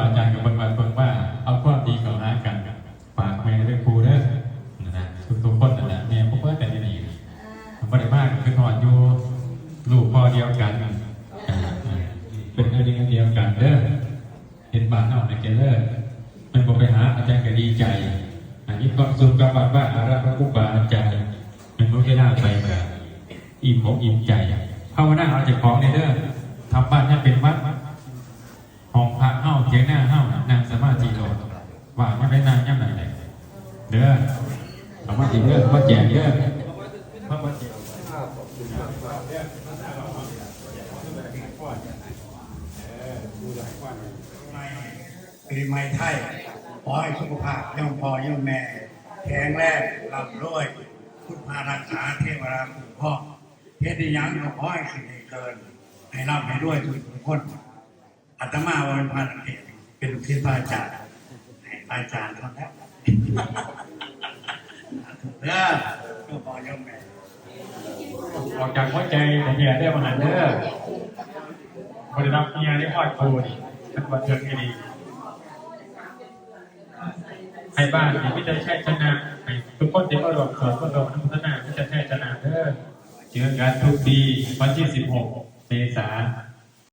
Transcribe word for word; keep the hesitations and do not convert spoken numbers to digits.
อาจารย์กับเบิ่งวัดเบิ่งว่าเอาความดีเข้าหากัน ฝากแม่เด้อครูเด้อ นะ ทุกๆคนนั่นแหละ แม่บ่เปิดกันอยู่นี่ มันบ่ได้มาก็คือทอดอยู่ ลูกพ่อเดียวกัน เป็นอันหนึ่งอันเดียวกันเด้อ เห็นบ้านเฮาในเจริญ มันบ่ไปหาอาจารย์ก็ดีใจ อันนี้ความสุขกับวัดว่าอาราธนาครูบาอาจารย์ มันบ่เวลาไปก็อิ่มอกอิ่มใจ ภาวนาเอาเจ้าของนี่เด้อ ทำบ้านให้เป็นวัด ห้องพระเฮา เถียงนาเฮา นั่งสมาธิโลด ว่างยามใดนั่งยามนั้นแหละ เด้อ เอามาสิเด้อ เอามาแจกเด้อ เอามาแจก ปีใหม่ไทย ขอให้สุขภาพโยมพ่อโยมแม่ แข็งแรง ร่ำรวย พุทธารักษา เทวราคุ้มครอง เฮ็ดอีหยังก็ขอให้ขึ้นให้เกิน ให้ร่ำให้รวยทุกคน อาตมาว่าเป็นพระนักเทศน์ เป็นลูกศิษย์พระอาจารย์ ให้พระอาจารย์เท่านั้น เด้อ โยมพ่อโยมแม่ ออกจากหัวใจแท้ๆ ได้มาหันเด้อ บ่ได้รับเมียได้ฮอดครูนี่ ท่านว่าเทิงอีหลี ให้บ้านนี่มีแต่ชัยชนะ ให้ทุกคนที่มาร่วมสวด มาร่วมอนุโมทนา มีแต่ชัยชนะเด้อ เจอกันทุกปี วันที่สิบหก เมษา